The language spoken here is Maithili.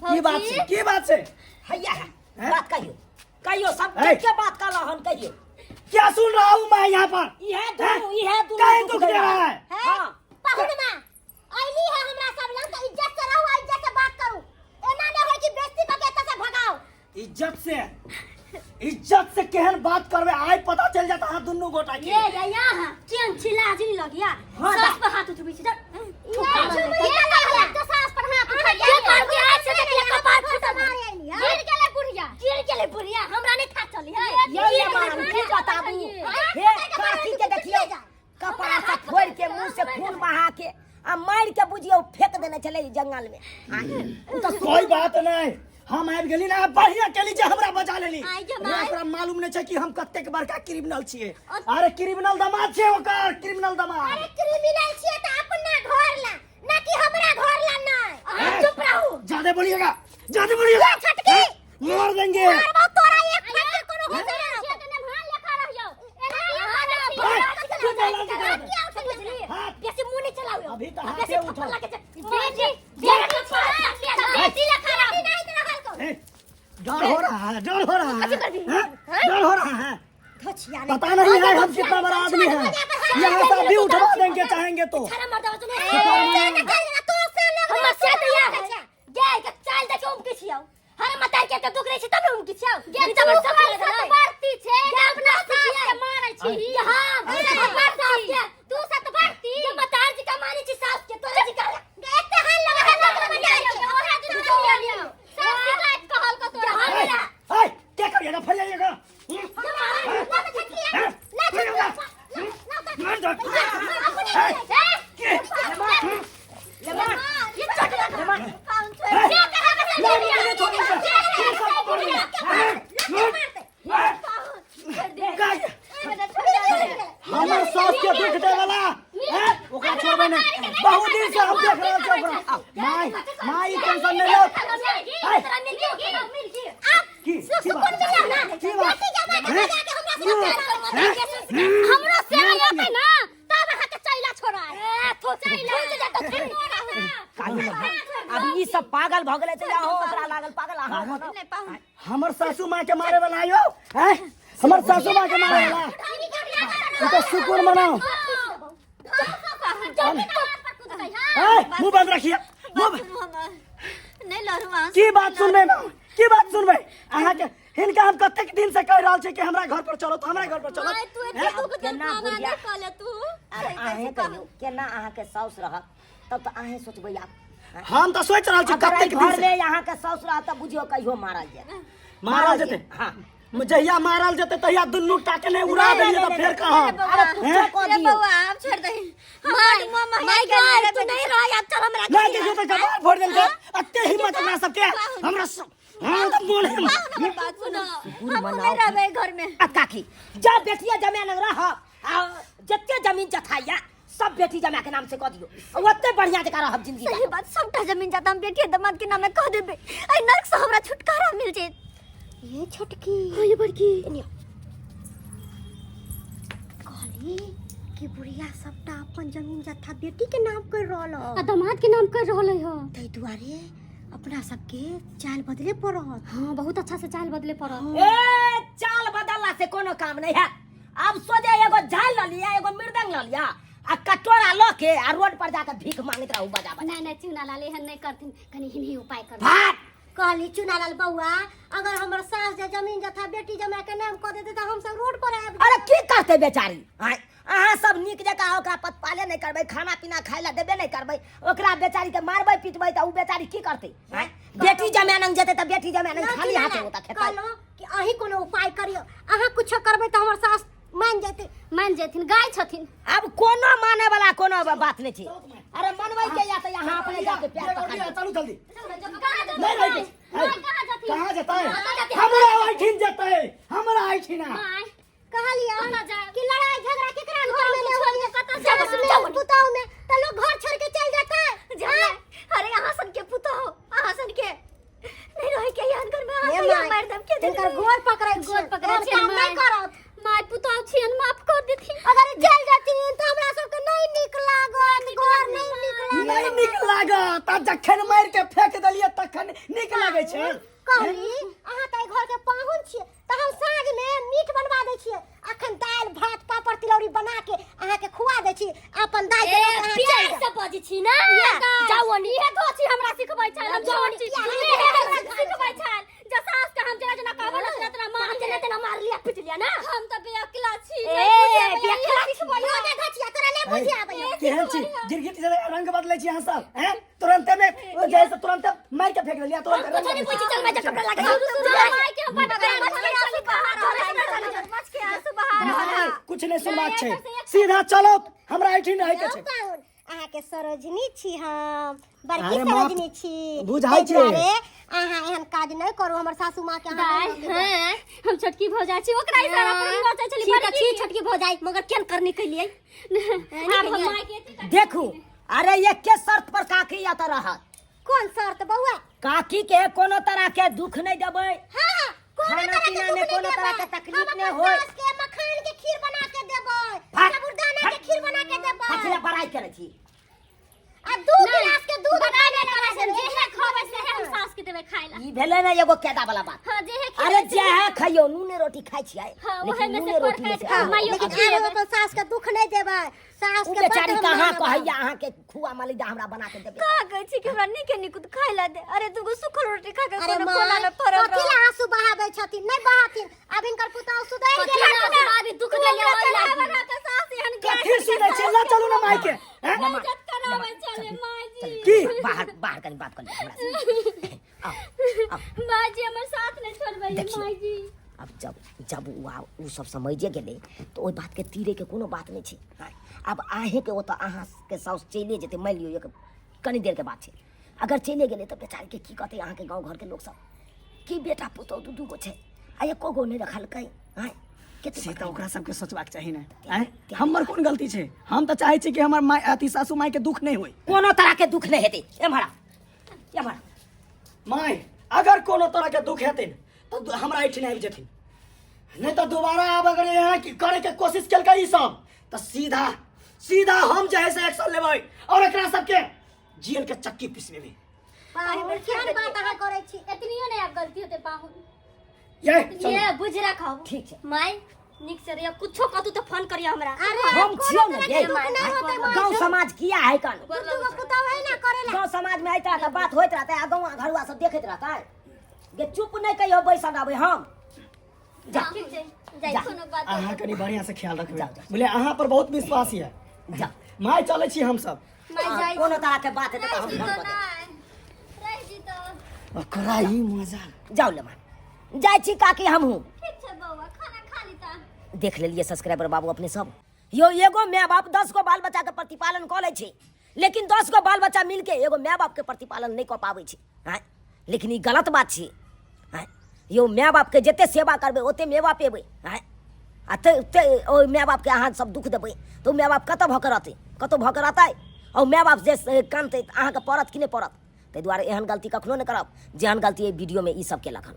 की बात छै, की बात छै? हैया है। हैं? बात कहियो, कहियो सब। ऐ। के बात कहला हन, कहियो। क्या सुन रहा हूँ मैं यहाँ पर? इहे दुनू, इहे दुनू काहे दुख दुख दे दे रहा है? हाँ। पहुनमा अइली है हमरा सब लग त इज्जत से रहू आ इज्जत से बात करू। एना नै होय कि बेइज्जती क के एतऽ से भगाओ। इज्जत से, इज्जत से केहन बात करबे, आइ पता चल जाता अहाँ दुनू गोटा के। ये ये यहाँ केहन छिला जी लगिया। हाँ, सास पर हाथ उठबै छै। ये लगिया तो सास पर हाथ उठा। के कहल के आज से देखिए कपार फूटल। मारे अइली है। गिर गेलै बुढ़िया, गिर गेलै बुढ़िया, हमरा नहि था चली है। ये ये मान की बताबू हे काकी के, देखियो कपार से फोड़ के, मुंह से खून बहा के आ मार के बुझियो फेंक देने छलै जंगल में। उ तो कोई बात नहीं, हम आबि गेली ना, बढ़िया केली जे हमरा बचा लेली। आइ गे रे, माय। ओकरा मालूम नहीं छै कि हम कतेक बड़का क्रिमिनल छियै। अरे क्रिमिनल दमाद छै ओकर, क्रिमिनल दमाद। अरे क्रिमिनल छियै त अपना घर ला, ना कि हमरा घर ला। नहीं, अहाँ चुप रहू। ज्यादा बोलिएगा, ज्यादा बोलिएगा। ये छटकी। हैं? मार देंगे। मारबो तोरा एक फटके, कोनो होश नहीं रहतो। चुप रहो, चुप रहो। हाथ। बेसी मुंह नहीं चलाओ। अभी तो हाथे बेसी उठो। थप्पड़ लगे छै। बेटी बेटी बेटी लेखा नहीं रहल को। ए, डर हो रहा है, डर हो रहा है, हैं? डर हो रहा है। धोछिया। पता नहीं है हम कितना बड़ा आदमी है। यहाँ से अभी उठवा देंगे चाहेंगे तो। छाड़ा मार दबा सुने। तो से लग हमर से त यार है गे के चाल देखियो, हम किछि आउ हर मतार के त दुख रहे छै तब हम किछि आउ गे त हमर सब सत बढ़ती छे, अपना सास के मारै छी। हां, तू सास के तू सत बढ़ती। के मतार जी का मारे छी सास के, तोरा जी का। एते हाल लगा है लग बजा के ओहे दिन सास शिकायत कहल को तोरा। ए, ए, क्या करिएगा? फैल जाइएगा। हैं? फैलिएगा। मार दो। ए, के? ए, नहीं, नहीं, नहीं, छोड़ूंगा। ये सब पकड़ूंगा। हैं? हैं? का- हमर सास के दुख दे वाला हैं? ओकरा छोड़बै नहीं। बहुत दिन से हम देख रहल छियै ओकरा। माय my, tension नहीं लो। ए, की की बात, की बात? हैं? हमरो सेवा होतै ना तब अहाँ के चैला छोड़ा ए थो चैला काहे अब ई सब पागल भ गेलै त हो ओकरा लागल पागल अहाँ पागल? हमर सासू माँ के मारे वाला आयो हैं? हमर सासू माँ के मारे वाला ई तो सुकून मनाओ। ए, मुंह बंद रखिए, मुंह बंद। नहीं लड़ू। की बात सुनबै ना, की बात सुनबै अहाँ के? हिनका हम कतेक दिन से कह रहल छी कि हमरा घर पर चलो तो हमरा घर पर चलो। तू हैं? दुख केना बुढ़िया? कहले तू। आब अहें कहियो, केना अहाँके साउस रहत तब तऽ अहें सोचबै आब। हम तऽ सोचि रहल छी अगर एहि कतेक दिन घर से में अहाँके साउस रहत तऽ बुझियौ कहियो मारल जायत। मारल जेतै। हाँ। जहिया मारल जेतै तहिया दुनू टा के नहि उड़ा देलियै तऽ फेर कहब। अरे कुछो कऽ रे दियौ। बौआ, आब छोड़ दही। हम my God, तू नहीं रह, आब चल हमरा। नहि देखियौ तऽ कपार फोड़ि देलकै। एते हिम्मत हमरा सबके? हमरा सब हाँ तऽ मोन है। हमर बात सुनो, सुकुन हम मनाओ। नहीं रहबै घर में। आ काकी, जा बेटिया जमा लग रह आ जते जमीन जथाइया सब बेटी जमा के नाम से कऽ दियौ, ओते बढ़िया जकाँ रहब जिंदगी। सही बात, सबटा जमीन जाता हम बेटी दमाद के नामे कह देबै, एहि नरक से हमरा छुटकारा मिल जायत। ये छोटकी। हाँ, ये बड़की। एने आ। कहली कि बुढ़िया सबटा अपन जमीन जथा बेटी के नाम कर रहल आ दामाद के नाम कर रहल है। ताहि दुआरे अपना सबके चाल बदले पड़त। हाँ, बहुत अच्छा से चाल बदले पड़त। ए, चाल बदलला से कोनो काम नहीं है। अब सोचे एगो झाल ल लिया, एगो मृदंग ल लिया आ कटोरा ल के आ रोड पर जाकर भीख मांगैत रहू बजा बजा। नहीं नहीं, चुना लाल एहन नहीं करथिन, कनी हिनही उपाय कर। भाग। कहली चुनालाल बौआ, अगर हमर सास जे जमीन जथा बेटी जमा के नाम कऽ देते तऽ हम सब रोड पर आबि। अरे की करते बेचारी? आँय, अहाँ सब नीक जकाँ ओकरा पतपाले नहीं करबै, खाना पीना खाय ला देबे नहीं करबै, ओकरा बेचारी के मारबै पिटबै तऽ उ बेचारी की करतै? आँय, बेटी जमा नंग जेतै तऽ बेटी जमा नंग खाली हाथे ओतऽ खेतै। कहलहुँ कि अहीं कोनो उपाय करियौ, अहाँ कुछो करबै तऽ हमर सास मान जेतै। मान जेथिन, गाय छथिन। अब कोनो माने वाला कोनो बात नहीं छै। अरे मनबै के या तऽ यहाँ अपने जाके प्यार पकड़ लियौ। चलू जल्दी। कहाँ नहीं जेथिन? नहीं। माय, कहाँ जेथिन? कहाँ जेतै? कहाँ जेथिन? हमरा ओहिठिन जेतै, हमरा ओहिठिना। माय कहलियै कहाँ जाय? कि लड़ाई झगड़ा केकरा घर में नहीं होइए, कतऽ जब जाय? में पुतहु में तऽ लोग घर छोड़ के चल जाता है। जाय। अरे अहाँ सन के पुतहु, अहाँ सन के नहीं रहे के यहाँ घर में, अहाँ हे कहिया माय, मारि देब के हिनकर गोर पकड़ै गोर पकड़ै छियनि, छियनि। काम माय। नहि करत। माय, पुतहु छियनि, माफ कर देथिन। अगर ई चल जेथिन तऽ हमरा सबके नहीं नीक लागत, घर नहीं नीक लागत। नहीं नीक लागत। आ जखन मारि के फेंक देलियै तखन तखन नीक लागै छै। कहली अहाँ तऽ एहि घर के पाहुन छियै, तऽ हम साँझ में मीट बनवा दै छियै। अखन दालि भात पापड़ तिलौरी बना के अहाँ के खुआ दै छी, अपन दाइ के लऽ के अहाँ चलि प्यार जाउ। से बजै छी ना, जाउ ओनी। इहे धोची हमरा सिखबै छल, हम छोट छी। इहे हमरा सिखबै छल जे सास के हम जेना जेना कहबै ना तेना तेना हम जेना तेना मारलिया पिटलिया ना। हम तऽ बेअकला छी। ए, बेअकला छी। यो ने घचिया, तोरा नहि बुझि आबैया। केहन छी गिरगिट जेना, रंग बदलै छी अहाँ सब? हैं, तुरंते में जे से तुरंते मार के फेंक देलियै, तुरंते रंग कुछो नहीं पूछी, चल मैं कपड़ा लगा। माय के हम बड़ प्यार छली, बाहर के आंसू बहा रहल है। कुछ नहीं सुनबाक छै, सीधा चलो, हमरा एहिठाम रहै के छै। पाहुन, अहाँके सरोजनी छी हम, बड़की अरे माँ, सरोजनी छी। बुझाइ ताहि छै। दुआरे अहाँ एहन काज नहि करू, हमर सासू माँ के अहाँ नहि दाइ, हैं, हम छोटकी भौजाई छी, ओकरा इशारा पर हम नचै छली। छी तऽ बड़की छी छोटकी भौजाई, मगर केन करनी कैलियै? आब हम माय के एते देखू, अरे एके शर्त पर काकी एतऽ रहत। कोन शर्त बौआ? काकी के कोनो तरह के दुख नहि देबै। हाँ हाँ, कोनो खाना तरह के पीना दुख में नहि कोनो तरह के देबै। तकलीफ हम नहि अपन होय। सास के मखान के खीर बना के देबै, फट, साबूदाना के फट। खीर बना के देबै। कथी लए बड़ाइ करै छी? आ 2 गिलास के दूध बड़ाइ नहि करै छै, जेहे खबै सेहे हम सास के देबै खाय ला। ई भेलै ने एगो कैदा वाला बात। हाँ, जेहे अरे जेहे खइयौ, नूने रोटी खाइ छियै। हाँ, ओहे लेकिन में से नूने रोटी में काटि से कऽ माइयो लेकिन के आब हम अपन सास के दुख नहि देबै, सास ओ के बेचारी बड्ड हम कहाँ मानब। कहैया अहाँके खुआ मलिदा हमरा बना के देबै। का कहै छी कि हमरा नीके निकुत खाय ला दे? अरे दूगो सुखल रोटी खा के अरे कोनो माँ, कोना में पड़ल कथी रह। ला आंसू बहाबै छथिन? नहि बहाथिन, आब हिनकर पुतहु सुधरि कथी ला गेल। आंसू बहाबी? दुख देलियै ओहि लागी। के सास एहन कथी सुनै छै? लऽ चलू ने माय के, हैं? इज्जत कराबै छलै माय जी। की? बाहर बाहर कनी बात कर लिअ हमरा से। आउ आउ। माय जी, हमर साथ नहि छोड़बै। देखियौ। माय जी, आब जब जब ओ आ ओ सब समझे गेलै तऽ ओहि बातके तीरैके कोनो बात नहि छै। आब अहेँके ओतऽ अहाँके साउस चलिए जेतै, मानि लियौ एक कनी देरके बात छै, अगर चलिए गेलै तऽ बेचारीके की कहतै अहाँके गाँव घरके लोकसब कि बेटा पुतहु दू दू गो छै आ एको गो नहि रखलकै? आँय, कते से तऽ ओकरा सबके सोचबाक चाही ने। आँय, हमर कोन गलती छै? हम तऽ चाहै छी कि हमर माय अथी सासू माय के दुख नहि होय। कोनो तरहके दुख नहि हेतै। एम्हर आ, एम्हर। माय, अगर कोनो तरह के दुख हेतै ने तऽ हमरा एहिठिन आबि जेथिन, नहि तऽ दोबारा आब अगर यहाँ की करे के कोशिश केलकै ई सब तऽ सीधा सीधा हम जे है से एक्शन लेबै और एकरा सबके जेल के चक्की पिसबेबै। पाहुन, केहन बात अहाँ करै छी? एतनियो नहि आब गलती होतै पाहुन। ये चलू। ये बुझ रखब। ठीक छै। माय, नीक से रहियो, कुछो कहतू तऽ फोन करियो हमरा। अरे हम कोनो छियौ ने तरह के गे। दुख नहि होतै माय। गाँव समाज किया है कन? दू दूगो पुतहु है ना करेला। गाँव समाज में एहि तरह के बात होइत रहतै आ गाँव घरुआ सब देखैत रहतै? गे चुप नहि कहियो, बैसल रहबै हम। जा। ठीक छै, जाइ। जा। कोनो बात। अहाँ कनि बढ़िया से ख्याल रखबै। जाउ, जाउ। बुझलियै, अहाँ पर बहुत विश्वास यऽ। जा। माय, चलै छी हमसब। माय, जाइ। कोनो तरह के बात हेतै तऽ हम रहि फोन जीतो कऽ देब। नहि रहि जीतो। ओकरा ई मजा। जाउ लेमान, जाइ छी काकी हमहूँ। ठीक छै बौआ, खाना खा ली तऽ। देख लेलियै सब्सक्राइबर बाबू अपने सब यो, एगो माय बाप 10 गो बाल बच्चा के प्रतिपालन कऽ लै छै, लेकिन 10 गो बाल बच्चा मिलके एगो माय बाप के प्रतिपालन नहि कऽ पाबै छै। आँय, लेकिन ई गलत बात छै। आँय यौ, माय बापके जते सेवा करबै ओते मेवा पेबै। आँय, आ ते ते ओहि माय बापके अहाँ सब दुख देबै तऽ ओ माय बाप कतऽ भऽ कऽ रहतै? कतऽ भऽ कऽ रहतै? आ ओ माय बाप जे कानतै तऽ अहाँके पड़त कि नहि पड़त? ताहि दुआरे एहन गलती कखनो नहि करब जेहन गलती एहि वीडियोमे ई सब केलक हन।